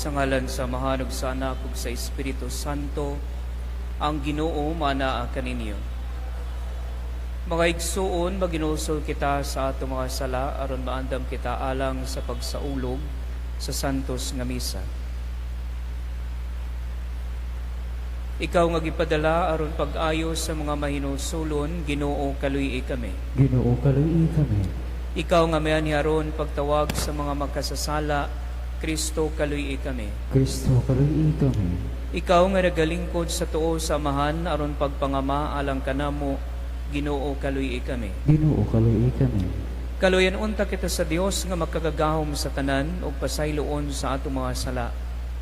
Sa ngalan sa Amahan ug sa Anak ug sa Espiritu Santo, ang Ginoo manaa kaninyo. Mga igsuon, maginulsol kita sa atong mga sala aron maandam kita alang sa pagsaulog sa santos nga misa. Ikaw nga gipadala aron pag-ayo sa mga mahinulsulon, Ginoo, kaluy-i kami. Ginoo, kaluy-i kami. Ikaw nga mianhi aron pagtawag sa mga magkasasala, Kristo, kaluy-i kami. Kristo, kaluy-i kami. Ikaw nga nagalingkod sa tuo sa Amahan aron pagpangama alang kanamo, Ginoo, kaluy-i kami. Ginoo, kaluy-i kami. Kaluyan unta kita sa Dios nga makagagahom sa tanan ug pasayloon sa atong mga sala.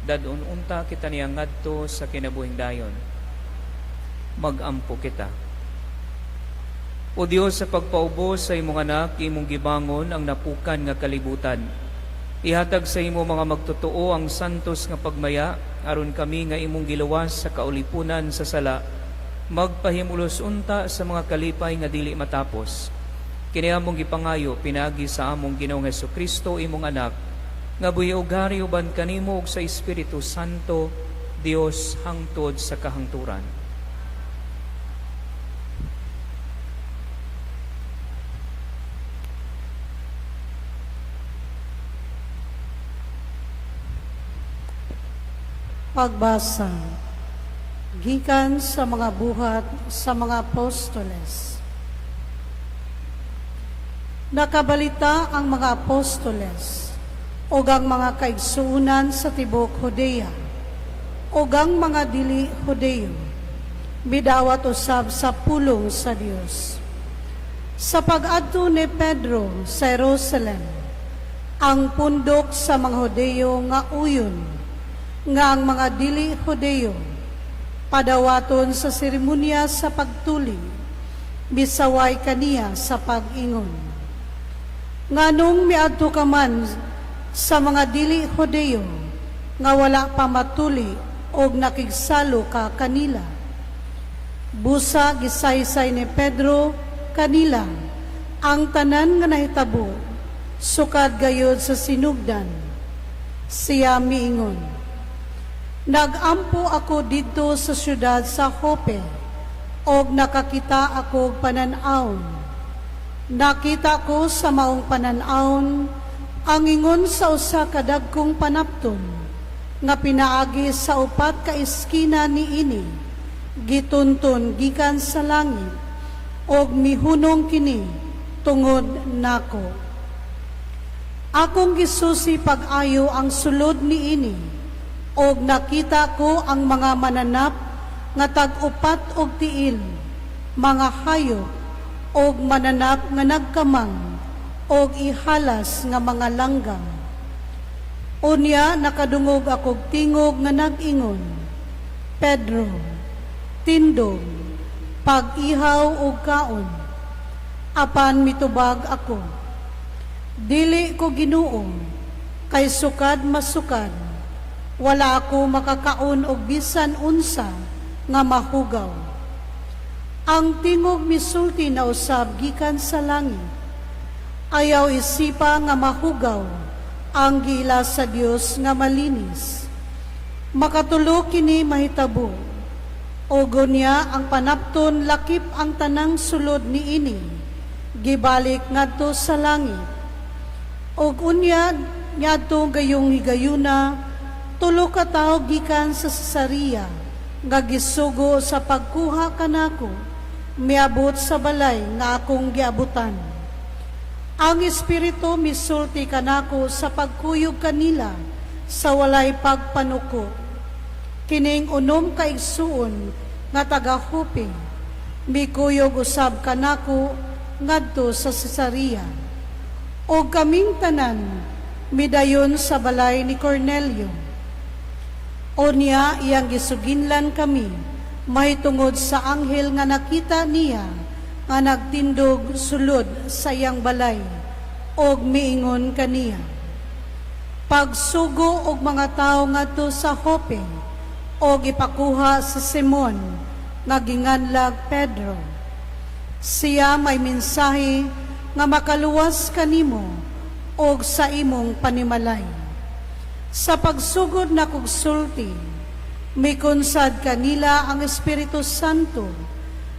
Dad-on unta kita niya ngadto sa kinabuhing dayon. Magampo kita. O Dios, sa pagpaubos sa imong anak, imong gibangon ang napukan nga kalibutan. Ihatag sa imo mga magtotoo ang santos nga pagmaya, aron kami nga imong giluwas sa kaulipunan sa sala, magpahimulos unta sa mga kalipay nga dili matapos. Kini among gipangayo pinaagi sa among Ginoong Hesukristo, imong anak, nga buhi og hari uban kanimo ug sa Espiritu Santo, Dios hangtod sa kahangturan. Pagbasa gikan sa mga Buhat sa mga Apostoles. Nakabalita ang mga apostoles ug ang mga kaigsuonan sa tibuok Judea ug ang mga dili Hudeo midawat usab sa pulong sa Dios. Sa pag-adto ni Pedro sa Jerusalem, ang pundok sa mga Hudeo nga uyon nga ang mga dili Hudeo padawaton sa seremonya sa pagtuli, misaway kaniya sa pag-ingon. Nganong miadto ka man sa mga dili Hudeo nga wala pa matuli og nakigsalo ka kanila? Busa gisaysay ni Pedro kanila ang tanan nga nahitabo sukad gayod sa sinugdan. Siya miingon, "Nagampo ako didto sa syudad sa Jope og nakakita ako og panan-awon. Nakita ko sa maong panan-awon ang ingon sa usa ka dagkong panapton nga pinaagi sa upat ka eskina niini, gitunton gikan sa langit og mihunong kini tungod nako. Akong gisusi pag-ayo ang sulod niini og nakita ko ang mga mananap nga tag-upat og tiil, mga hayop og mananap nga nagkamang og ihalas nga mga langgam. Unya nakadungog akog tingog nga nag-ingon, 'Pedro, tindog, pag-ihaw og kaon.' Apan mitubag ako, 'Dili ko, Ginoo, kay sukad masukad wala ako makakaon og bisan unsa nga mahugaw.' Ang tingog misulti na usab gikan sa langit, 'Ayaw isipa nga mahugaw ang giila sa Dios nga malinis.' Makatulo kini mahitabo. Ug unya ang panapton lakip ang tanang sulod niini gibalik ngadto sa langit. Ug unya niadto gayong higayuna, tulo ka tawo gikan sa Cesarea nga gisugo sa pagkuha kanako miabot sa balay nga akong giabutan. Ang Espiritu misulti kanako sa pagkuyog kanila sa walay pagpanuko. Kining 6 ka igsuon nga taga Jope mikuyog usab kanako ngadto sa Cesarea. Og kaming tanan midayon sa balay ni Cornelio. Unya iyang gisuginlan kami mahitungod sa anghel nga nakita niya nga nagtindog sulod sa iyang balay og miingon kaniya, 'Pagsugo og mga tawo ngadto sa Jope og ipakuha si Simon nga ginganlag Pedro. Siya may mensahe nga makaluwas kanimo og sa imong panimalay.' Sa pagsugod na kog sulti, mikunsad kanila ang Espiritu Santo,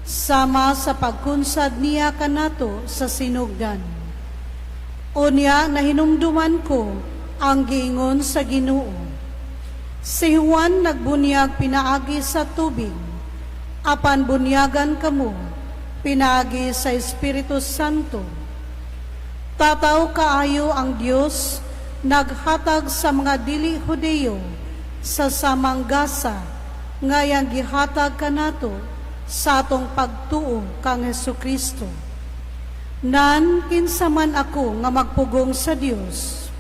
sama sa pagkunsad niya kanato sa sinugdan. Unya nahinumduman ko ang giingon sa Ginoo. Si Juan nagbunyag pinaagi sa tubig, apan bunyagan kamo pinaagi sa Espiritu Santo. Tataw kaayo ang Dios naghatag sa mga dili Hudeyo sa samang gasa nga iyang gihatag kanato sa atong pagtuo kang Hesukristo. Nan kinsa man ako nga magpugong sa Dios?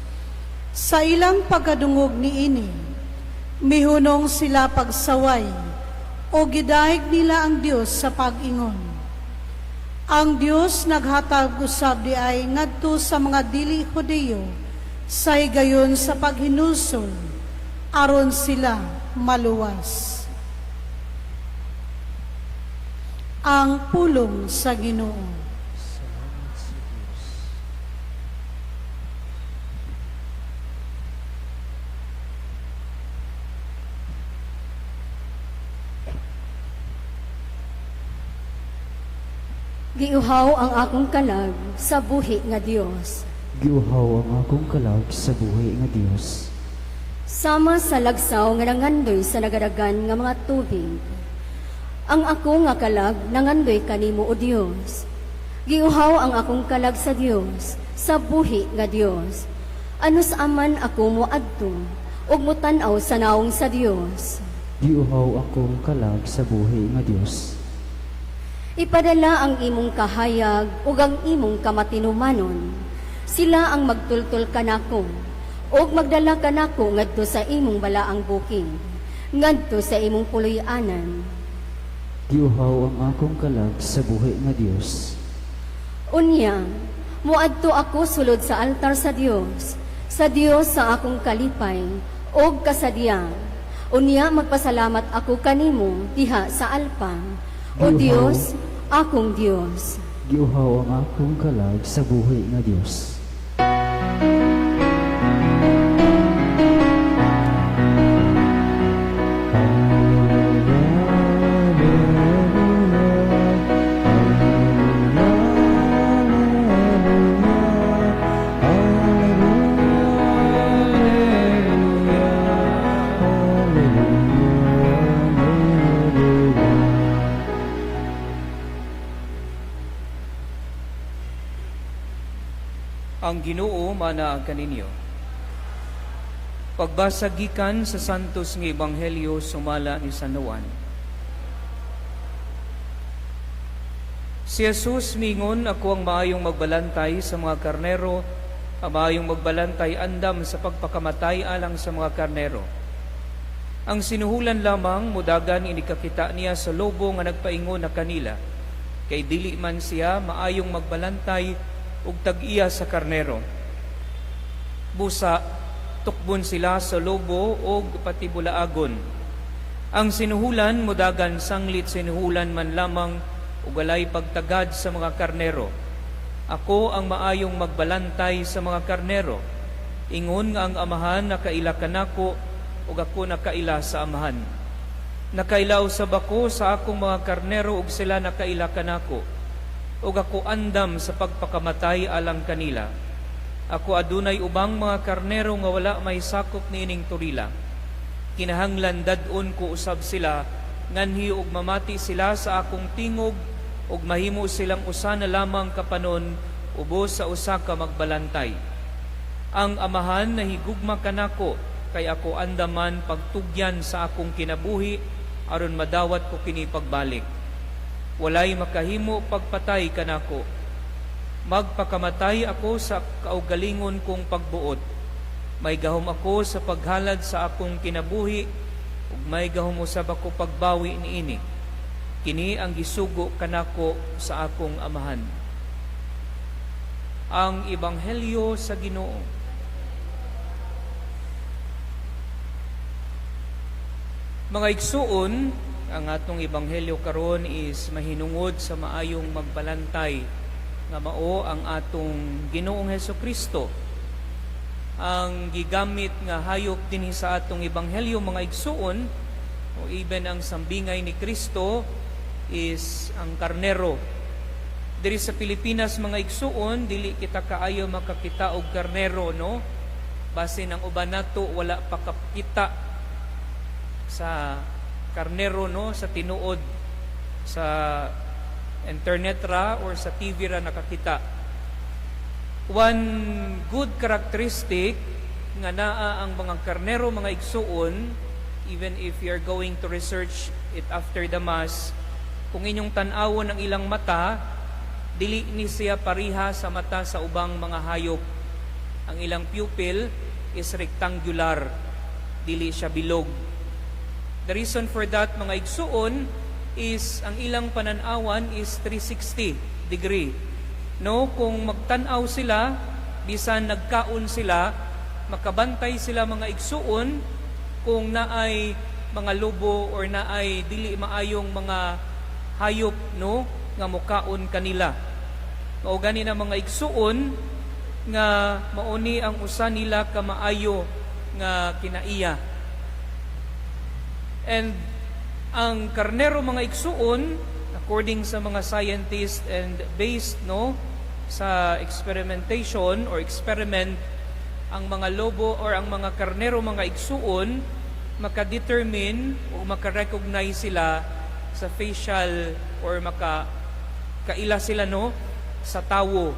Sa ilang pagkadungog niini, mihunong sila pagsaway o gidayeg nila ang Dios sa pag-ingon. Ang Dios naghatag usab diay ngadto sa mga dili Hudeyo sa higayon sa paghinulsol aron sila maluwas. Ang pulong sa Ginoo. Salamat sa Diyos. Giuhaw ang akong kalag sa buhi nga Dios. Giuhaw ang akong kalag sa buhi nga Dios. Sama sa lagsaw nga nangandoy sa nagadagan nga mga tubig. Ang ako nga kalag nangandoy kanimo, o Dios. Giuhaw ang akong kalag sa Dios, sa buhi nga Dios. Anus aman ako moadto ug motan-aw sa naong sa Dios? Giuhaw akong kalag sa buhi nga Dios. Ipadala ang imong kahayag ug ang imong kamatinumanon. Sila ang magtultol kanako ug magdala kanako ngadto sa imong balaang bukid, ngadto sa imong puloy-anan. Giuhaw ang akong kalag sa buhi nga Dios. Unya, moadto ako sulod sa altar sa Dios sa akong kalipay ug kasadya. Unya magpasalamat ako kanimo diha sa alpa. O Giuhaw. Dios, akong Dios. Giuhaw ang akong kalag sa buhi nga Dios. Ang Ginoo manaa kaninyo. Pagbasa gikan sa Santos nga Ebanghelyo sumala ni San Juan. Si Jesus mingon, "Ako ang maayong magbalantay sa mga karnero, ang maayong magbalantay andam sa pagpakamatay alang sa mga karnero. Ang sinuhulan lamang mudagan inikakita niya sa lobo nga nagpaingon na kanila, kay dili man siya maayong magbalantay ug tag-iya sa karnero. Busa tukbon sila sa lobo og patibulaagon. Ang sinuhulan mudagan sanglit sinuhulan man lamang ug walay pagtagad sa mga karnero. Ako ang maayong magbalantay sa mga karnero. Ingon nga ang Amahan nakaila kanako ug ako nakaila sa Amahan. Nakaila usab ako sa akong mga karnero ug sila nakaila kanako. Ug ako andam sa pagpakamatay alang kanila. Ako adunay ubang mga karnero nga wala may sakop niining turila. Kinahanglan dad-on ko usab sila nganhi ug mamati sila sa akong tingog ug mahimo silang usa na lamang kapanon ubos sa usa ka magbalantay. Ang Amahan nahigugma kanako kay ako andaman pagtugyan sa akong kinabuhi aron madawat ko kini pagbalik. Walay makahimo pagpatay kanako. Magpakamatay ako sa kaugalingon kong pagbuot. May gahom ako sa paghalad sa akong kinabuhi ug may gahom usab ako pagbawi niini. Kini ang gisugo kanako sa akong Amahan." Ang Ebanghelyo sa Ginoo. Mga igsuon, ang atong ebanghelyo karon is mahinungod sa maayong magbalantay nga mao ang atong Ginoong Hesukristo. Ang gigamit nga hayop dinhi sa atong ebanghelyo, mga igsuon, o even ang sambingay ni Kristo is ang karnero. Diri sa Pilipinas, mga igsuon, dili kita kaayo makakita og karnero, no? Basin ang uban nato wala pa kakita sa karnero, no, sa tinuod, sa internet ra or sa TV ra nakakita. One good characteristic nga naa ang mga karnero, mga igsuon, even if you are going to research it after the Mass, kung inyong tan-awon ang ilang mata, dili ni siya pariha sa mata sa ubang mga hayop. Ang ilang pupil is rectangular, dili siya bilog. The reason for that, mga igsuon, is ang ilang pananawan is 360 degree. No, kung magtan-aw sila, bisan nagkaon sila, makabantay sila, mga igsuon, kung naay mga lobo or naay dili maayong mga hayop, no, nga mukaon kanila. Mao gani na, mga igsuon, nga mauni ang usa nila ka maayo nga kinaiya. And ang karnero, mga igsuon, according sa mga scientists and based, no, sa experimentation or experiment, ang mga lobo or ang mga karnero, mga igsuon, maka-determine o maka-recognize sila sa facial or maka kaila sila, no, sa tawo.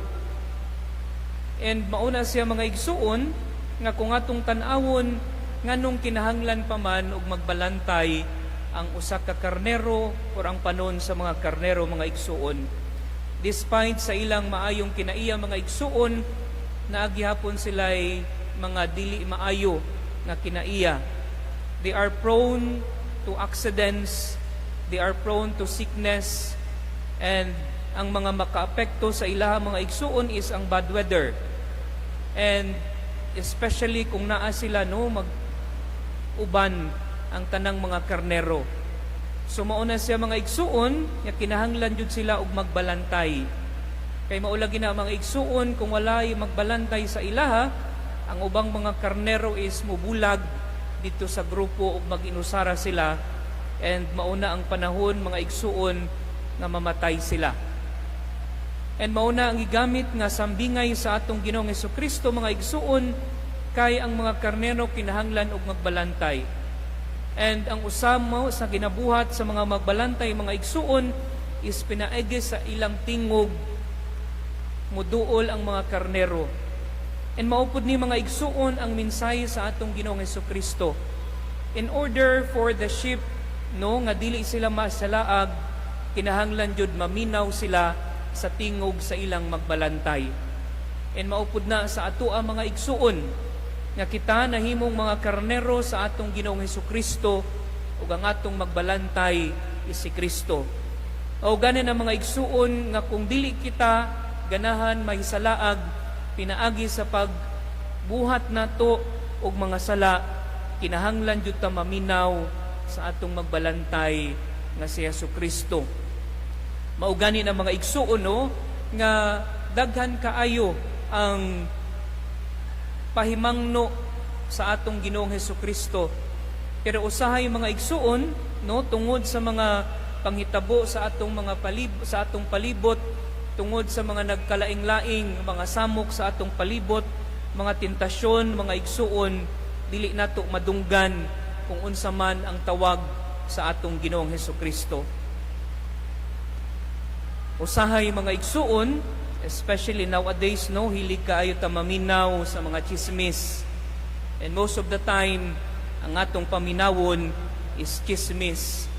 And mauna siya, mga igsuon, nga kung atong tan-awon, nganong kinahanglan pa man og magbalantay ang usa ka karnero or ang panon sa mga karnero, mga igsuon? Despite sa ilang maayong kinaiya, mga igsuon, naa gihapon sila'y mga dili maayo nga kinaiya. They are prone to accidents, they are prone to sickness, and ang mga makaapekto sa ilaha, mga igsuon, is ang bad weather. And especially kung naa sila, no, mag uban ang tanang mga karnero. So mauna siya, mga igsuon, nga kinahanglan jud sila og magbalantay. Kay mao lagi na, mga igsuon, kung walay magbalantay sa ilaha, ang ubang mga karnero is mubulag dito sa grupo ug mag-inusara sila, and mauna ang panahon, mga igsuon, nga mamatay sila. And mauna ang gigamit nga sambingay sa atong Ginoong Kristo, mga igsuon, kay ang mga karnero kinahanglan og magbalantay. And ang usamo sa ginabuhat sa mga magbalantay, mga igsuon, is pinaagi sa ilang tingog muduol ang mga karnero. And mao pud ni, mga igsuon, ang mensahe sa atong Ginoong Kristo. In order for the sheep, no, nga dili sila masalaag, kinahanglan jud maminaw sila sa tingog sa ilang magbalantay. And mao pud na sa atoa, mga igsuon, nga kita nahimong mga karnero sa atong Ginoong Kristo ug ang atong magbalantay is si Kristo. O gani na, mga igsuon, nga kung dili kita ganahan mahisalaag pinaagi sa pagbuhat nato og mga sala, kinahanglan jud ta maminaw sa atong magbalantay nga si Hesus Kristo. Mao gani na, mga igsuon, no, nga daghan kaayo ang pahimangno sa atong Ginoong Hesus Kristo. Pero usahay, mga igsuon, no, tungod sa mga panghitabo sa atong palibot, tungod sa mga nagkalaing-laing mga samok sa atong palibot, mga tentasyon, mga igsuon, dili nato madunggan kung unsa man ang tawag sa atong Ginoong Hesus Kristo. Usahay, mga igsuon, especially nowadays, no, hilig kaayo ta maminaw sa mga chismis. And most of the time, ang atong paminawon is chismis.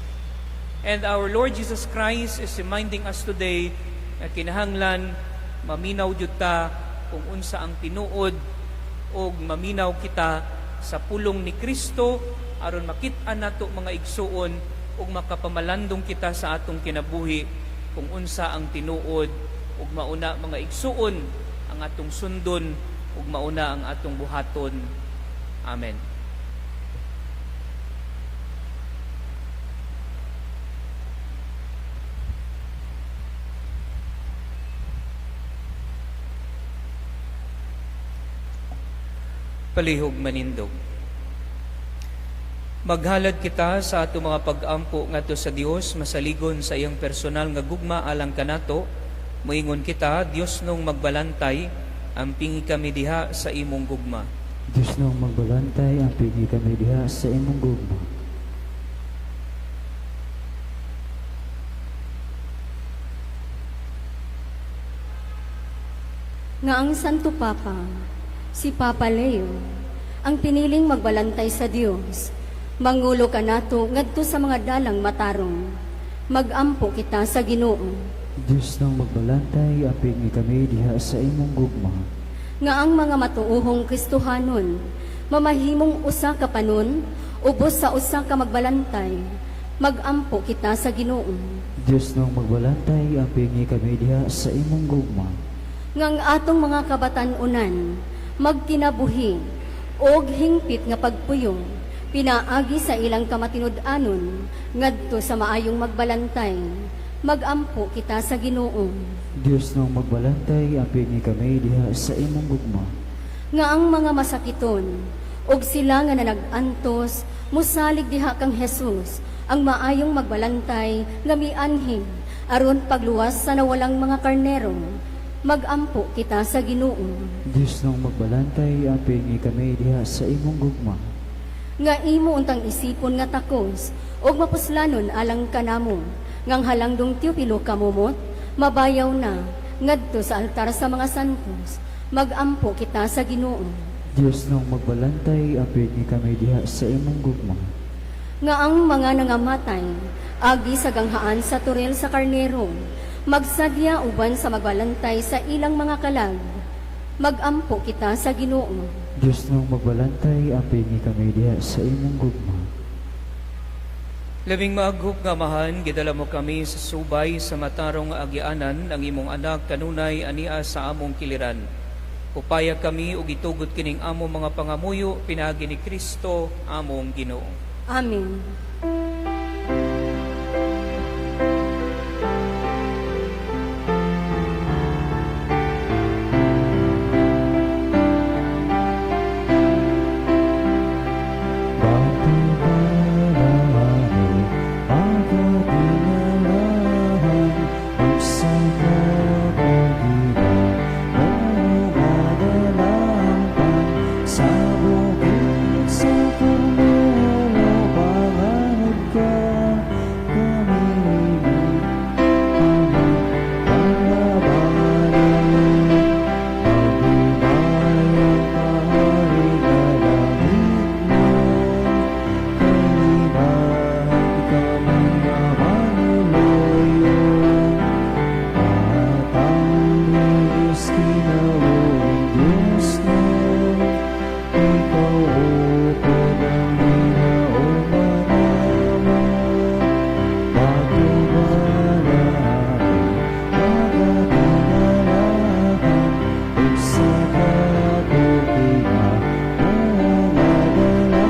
And our Lord Jesus Christ is reminding us today na kinahanglan maminaw jud ta kung unsa ang tinuod og maminaw kita sa pulong ni Kristo aron makit-an nato, mga igsuon, ug makapamalandong kita sa atong kinabuhi kung unsa ang tinuod, ug mauna, mga igsuon, ang atong sundon ug mauna ang atong buhaton. Amen. Palihog manindog. Maghalad kita sa ato mga pag-ampo ngadto sa Dios, masaligon sa iyang personal nga gugma alang kanato. Moingon kita, Dios nung magbalantay, ampingi kami diha sa imong gugma. Diyos nung magbalantay, ampingi kami diha sa imong gugma. Nga ang Santo Papa, si Papa Leo, ang piniling magbalantay sa Dios, mangulo kanato ngadto sa mga dalang matarong. Magampo kita sa Ginoo. Diyos nung magbalantay, ampingi kami diha sa imong gugma. Nga ang mga matuohong Kristohanon mamahimong usa ka panon ubos sa usa ka magbalantay. Magampo kita sa Ginoo. Diyos nung magbalantay, ampingi kami diha sa imong gugma. Nga ang atong mga kabatan-unan magkinabuhi og hingpit nga pagpuyong pinaagi sa ilang kamatinud-anon ngadto sa maayong magbalantay. Magampo kita sa Ginoo. Diyos nung magbalantay, ampingi kami diha sa imong gugma. Nga ang mga masakiton og sila nga nanag-antos mosalig diha kang Hesus, ang maayong magbalantay nga mianhi aron pagluwas sa nawalang mga karnero. Magampo kita sa Ginoo. Diyos nung magbalantay, ampingi kami diha sa imong gugma. Nga imo untang isipon nga takos og mapuslanon alang kanamo, ngang halangdong Teopilo kamumot mabayaw na ngadto sa altar sa mga santos. Magampo kita sa Ginoo. Diyos nung magbalantay, ampingi kami diha sa imong gugma. Nga ang mga nangamatay agi sa ganghaan sa toril sa karnero magsadya uban sa magbalantay sa ilang mga kalag. Magampo kita sa Ginoo. Diyos nung magbalantay, ampingi kami diha sa imong gugma. Labing maaghop nga Amahan, gidala mo kami sa subay sa matarong nga agianan ang imong anak kanunay ania sa among kiliran. Upaya kami ug itugot kining among mga pangamuyo pinaagi ni Kristo among Ginoo. Amen. Batubalani, pagkatinalahan, magsakapagina, madalangpan, sa bukid sa Carmelo, panganod ka, kami, panglabanan, Pagumaya kahari ka langit na, Kailan ka mga manuloyon, At ang Diyos kinawang Diyos na, Ikaw upod ang ginauman Batubalani, pagkatinalahan, Usa ka tuig nga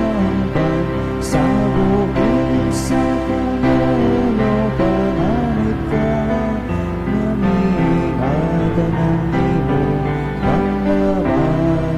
sa bukid sa Carmelo, panganod ka, Namiingatan ang imong panglabanan.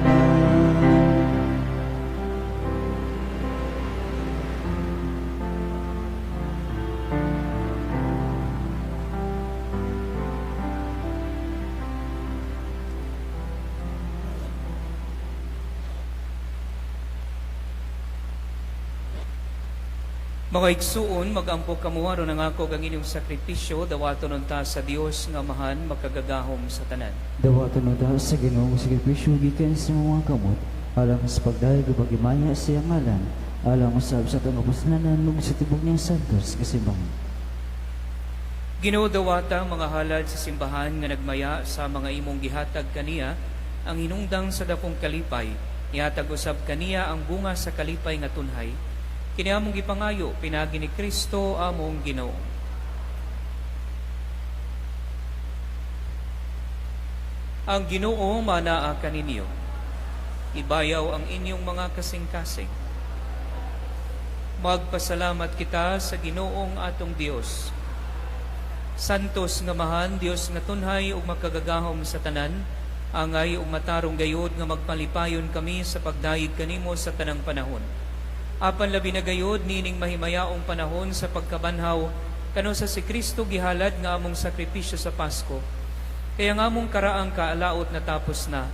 Mga igsuon, magampo kamo aron ang ako ang inyong sakripisyo, dawaton unta sa Dios nga Amahan makagagahom sa tanan. Dawaton unta sa Ginoo ang sakripisyo gikan sa mga kamot, alang sa pagdayeg ug paghimaya sa iyang ngalan, alang usab sa atong kapuslanan ug sa tibok niyang santos nga simbahan. Ginoo, dawata ang mga halad sa simbahan nga nagmaya sa mga imong gihatag kaniya ang hinungdang sa dakong kalipay. Ihatag usab kaniya ang bunga sa kalipay nga tunhay. Kini among gipangayo pinaagi ni Kristo among Ginoo. Ang Ginoo manaa kaninyo. Ibayaw ang inyong mga kasing-kasing. Magpasalamat kita sa Ginoong atong Dios. Santos nga Amahan, Dios nga tunhay ug makagagahom sa tanan, Angay ug matarong gayod nga magpalipayon kami sa pagdayeg kanimo sa tanang panahon. Apan labi na gayod niining mahimayaong panahon sa pagkabanhaw kano sa si Kristo gihalad nga among sakripisyo sa Pasko. Kay ang among karaang kaalaot natapos na,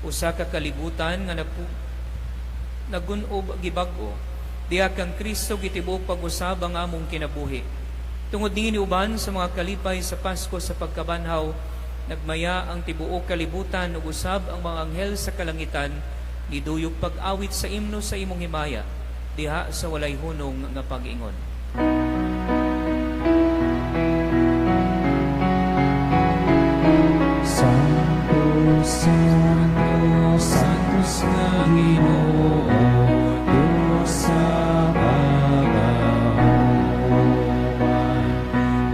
usa ka kalibutan nga nagun-ob gibag-o, diha kang Kristo gitibuok pag-usab ang among kinabuhi. Tungod niini uban sa mga kalipay sa Pasko sa pagkabanhaw, nagmaya ang tibuok kalibutan ug usab ang mga anghel sa kalangitan niduyog pag-awit sa imno sa imong himaya diha sa walay hunong nga pag-ingon. Santo, Santo, Santos nga Ginoo, Diyos sa kagahuman.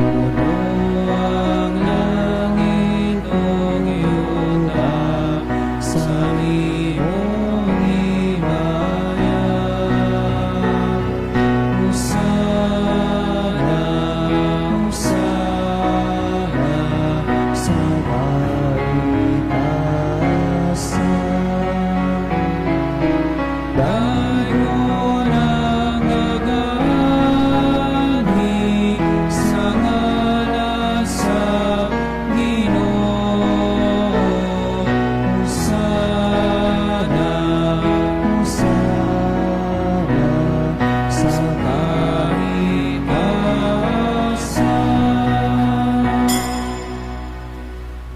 Puno ang langit ug yuta sa imong himaya. Hosana, Hosana sa kaitasan. Dayon ang nagaanhi sa ngalan sa Ginoo. Hosana, Hosana sa kaitasan.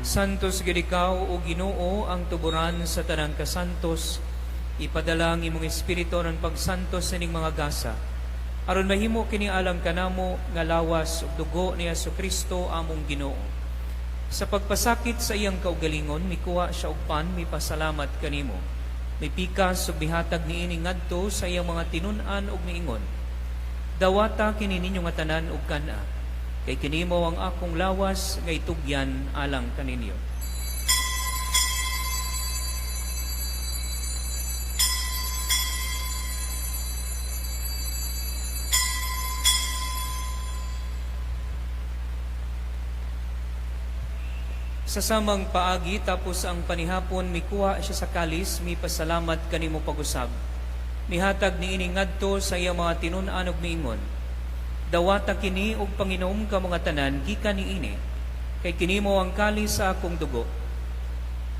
Santos gid ikaw, o Ginoo, ang tuburan sa tanang kasantos. Ipadala ang imong espiritu aron pagsantos sining mga gasa. Aron mahimo kini alang kanamo nga lawas ug dugo ni Kristo among Ginoo. Sa pagpasakit sa iyang kaugalingon, mikuha siya og pan, mipasalamat kanimo. Mipikas ug mihatag niini ngadto sa iyang mga tinun-an ug miingon: "Dawata kini ninyo nga tanan ug kan-a, kay kini mao ang akong lawas nga itugyan alang kaninyo." Sa samang paagi, tapos ang panihapon, mikuha siya sa kalis, mipasalamat kanimo pag-usab. Mihatag niini ngadto sa iyang mga tinun-an ug miingon: "Dawata kini ug panginom kamo nga tanan gikan niini, kay kini mao ang kalis sa akong dugo,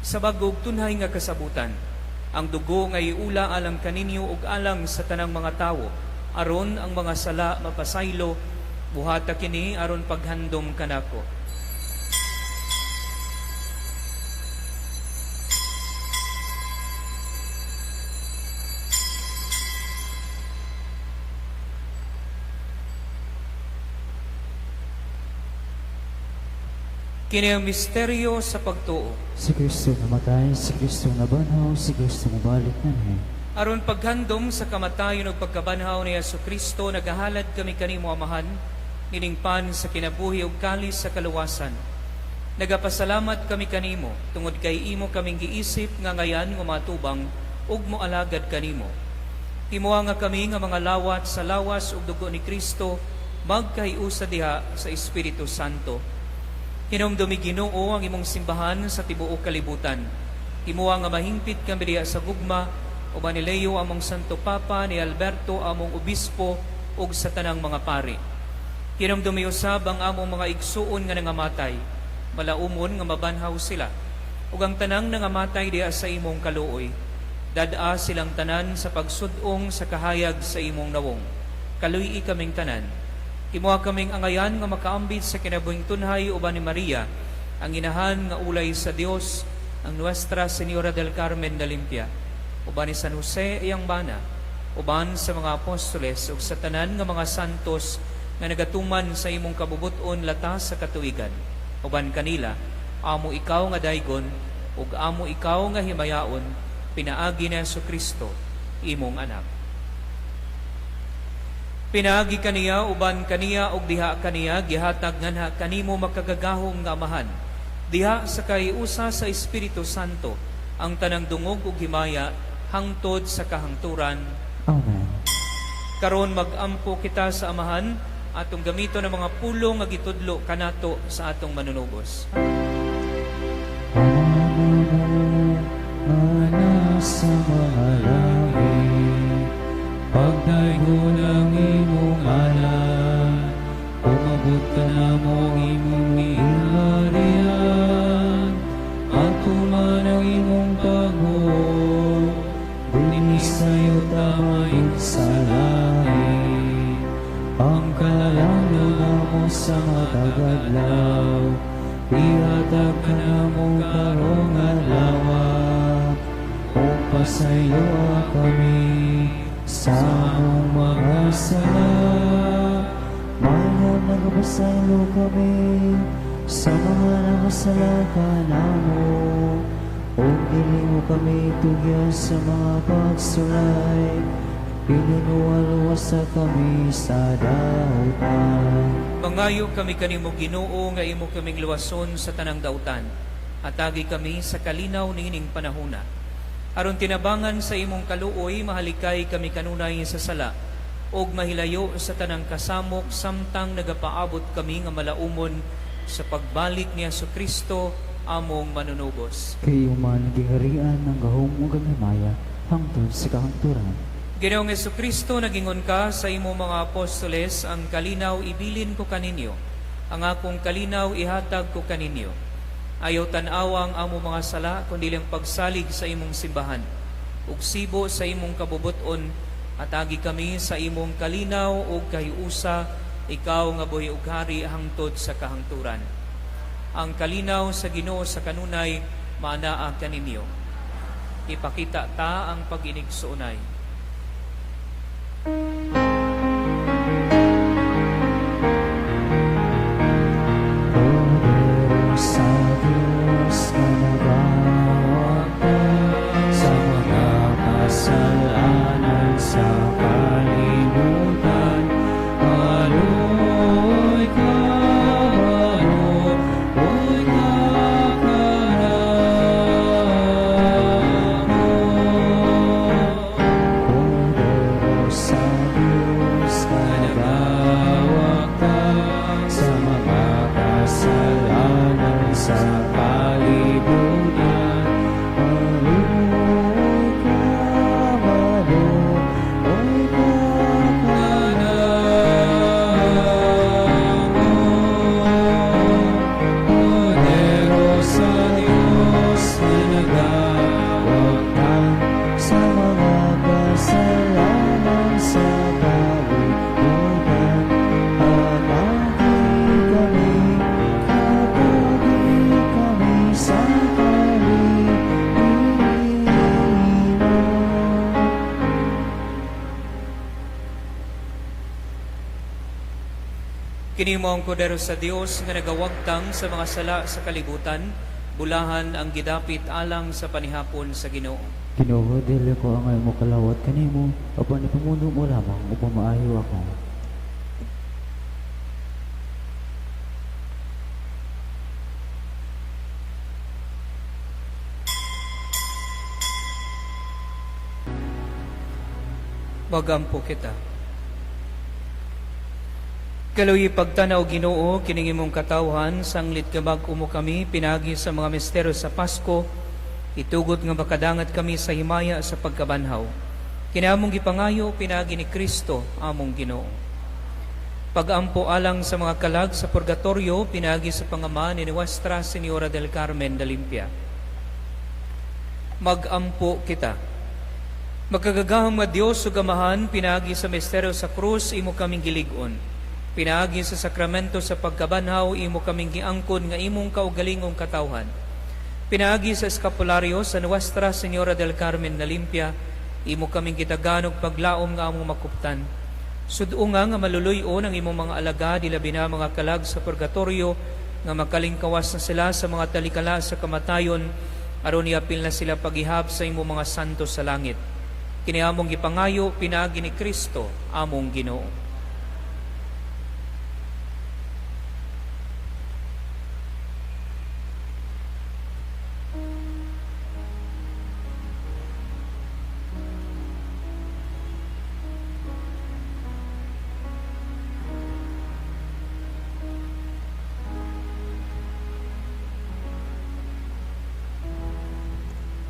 sa bag-o ug tunhay nga kasabutan, ang dugo nga iula alang kaninyo ug alang sa tanang mga tawo, aron ang mga sala mapasaylo. Buhata kini aron paghandom kanako." Kini ang misteryo sa pagtuo. Si Kristo namatay, si Kristo nabanhaw, si Kristo mobalik na. Aron paghandom sa kamatayon ug pagkabanhaw ni Kristo, nagahalad kami kanimo, Amahan, nining pan sa kinabuhi ug kalis sa kaluwasan. Nagapasalamat kami kanimo tungod kay imo kaming giisip nga ngayan nga matubang ug moalagad kanimo. Himoa nga kami nga mga lawat sa lawas ug dugo ni Kristo magkahiusa diha sa Espiritu Santo. Hinumdumi, Ginoo, ang imong simbahan sa tibuok kalibutan. Himoa nga mahingpit kami diha sa gugma uban ni Leo among Santo Papa, ni Alberto among obispo ug sa tanang mga pari. Hinumdumi usab ang among mga igsuon nga nangamatay, malaumon nga mabanhaw sila, ug ang tanang nangamatay diha sa imong kaluoy. Dad-a silang tanan sa pagsud-ong sa kahayag sa imong nawong. Kaluy-i kaming tanan. Himoa kaming angayan nga makaambit sa kinabuhing tunhay uban ni Maria, ang inahan nga ulay sa Dios, ang Nuestra Señora del Carmen na limpia, uban ni San Jose iyang bana, uban sa mga apostoles ug sa tanan nga mga santos nga nagatuman sa imong kabubut-on latas sa katuigan. Uban kanila, amo ikaw nga daygon ug amo ikaw nga himayaon pinaagi ni Kristo, imong anak. Pinaagi kaniya, uban kaniya ug diha kaniya gihatag nganha kanimo makagagahom nga Amahan, diha sa kahiusa sa Espiritu Santo, ang tanang dungog ug himaya hangtod sa kahangturan. Amen. Karon mag-ampo kita sa Amahan, atong gamiton ang mga pulong nga gitudlo kanato sa atong Manunubos. Ama sa mga langit, Pagdaygon ang imong ngalan, umabot kanamo ang imong gingharian, matuman ang imong pagbuot, dinhi sa yuta maayong sa langit. Ang kalalang namo sa matag adlaw, ihatag kanamo karong adlaw, ug pasayloa kami sa among mga sala, Mayon nagapasaylo kami sa mga nakasala kanamo, ug dili mo kami tugyan sa mga pagsulay, Inunuwaluwasa kami sa dautan. Mangayo kami kanimo, Ginoo, nga imo kaming luwason sa tanang dautan. Hatagi kami sa kalinaw niining panahuna. Aron tinabangan sa imong kaluoy, mahalikay kami kanunay sa sala ug mahilayo sa tanang kasamok samtang nagapaabot kami nga malaumon sa pagbalik ni Kristo among manunubos. Kay man gingharian ang gahom ug ang himaya hangtod sa kahangturan. Ginoong Kristo, nagingon ka sa imong mga apostoles, "Ang kalinaw ibilin ko kaninyo, ang akong kalinaw ihatag ko kaninyo." Ayaw tan-awa ang among mga sala, kundi ang pagsalig sa imong simbahan. Ug sibo sa imong kabubuton, hatagi kami sa imong kalinaw ug kahiusa, ikaw nga buhi ug hari hangtod sa kahangturan. Ang kalinaw sa Ginoo sa kanunay maanaa kaninyo. Ipakita ta ang pag-inigsuonay. Kordero sa Diyos nga nagawagtang sa mga kasalanan sa kalibutan, maluoy ka, maluoy ka kanamo. Kordero sa Diyos nga nagawagtang sa mga kasalanan sa kalibutan, maluoy ka, maluoy ka Kanamo. Kordero sa Diyos nga nagawagtang sa mga kasalanan sa kalibutan, hatagi kami, hatagi kami sa kalinaw. Kini mao ang Kordero sa Dios nga nagawagtang sa mga sala sa kalibutan, bulahan ang gidapit alang sa panihapon sa Ginoo. Ginoo, dili ko angay mokalawat kanimo, apan ipamuno mo lamang upang maayo ako. Magampo kita. Kaluoyi pagtanaw, Ginoo, kining imong katawhan sanglit kabag-o mo kami pinaagi sa mga misteryo sa Pasko, itugot nga makadangat kami sa himaya sa pagkabanhaw. Kini among gipangayo pinaagi ni Kristo among Ginoo. Pagampo alang sa mga kalag sa purgatorio pinaagi sa pangama ni Nuestra Señora del Carmen de Limpia. Magampo kita. Makagagahom nga Dios ug Amahan, pinaagi sa misteryo sa krus imo kaming gilig-on. Pinaagi sa sakramento sa pagkabanhaw imo kaming giangkon nga imong kaugalingong katawhan. Pinaagi sa eskapularyo sa Nuestra Señora del Carmen na Limpia, imo kaming gitagan og paglaom nga among makuptan. Sud-unga nga maluluy-on ang imong mga alagad, ilabi na mga kalag sa purgatorio, nga makalingkawas na sila sa mga talikala sa kamatayon, aron iapil na sila paghihap sa imong mga santo sa langit. Kini among gipangayo pinaagi ni Kristo among Ginoo.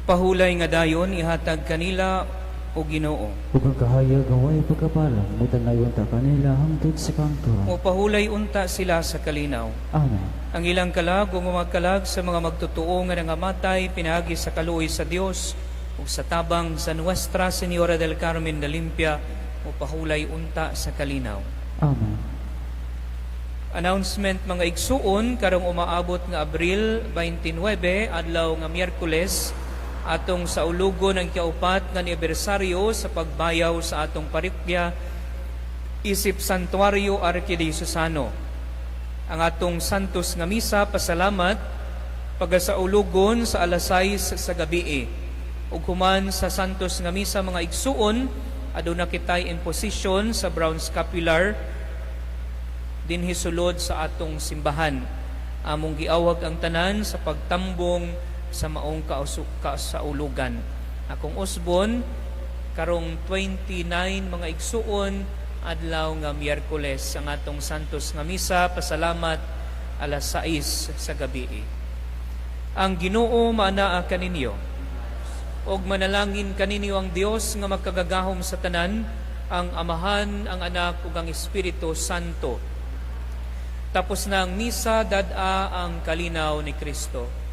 Pahulay nga dayon ihatag kanila, o Ginoo. Ug ang kahayag nga way pagkapalang mutanay unta kanila hangtod sa kahangturan. Mopahulay unta sila sa kalinaw. Amen. Ang ilang kalag ug mga kalag sa mga magtotoo nga nangamatay pinaagi sa kaluoy sa Dios ug sa tabang sa Nuestra Señora del Carmen de Limpia, mopahulay unta sa kalinaw. Amen. Announcement, mga igsuon, karong umaabot nga Abril 29, adlaw nga Miyerkules, atong saulugon ang kaupat nga anibersaryo sa pagbayaw sa atong parokya isip Santuario Arkidiosesano. Ang atong Santos nga Misa pasalamat pagasaulugon sa alas 6 sa gabi. Ug human sa Santos nga Misa, mga igsuon, aduna kitay imposition sa Brown Scapular dinhi sulod sa atong simbahan. Among giawhag ang tanan sa pagtambong sa maong kasaulugan. Akong usbon karong 29, mga igsuon, adlaw nga Miyerkules, ang atong Santos nga Misa pasalamat alas 6 sa gabi. Ang Ginoo maanaa kaninyo. Og manalangin kaninyo ang Dios nga makagagahom sa tanan, ang Amahan, ang Anak ug ang Espiritu Santo. Tapos na ang misa, dad-a ang kalinaw ni Kristo.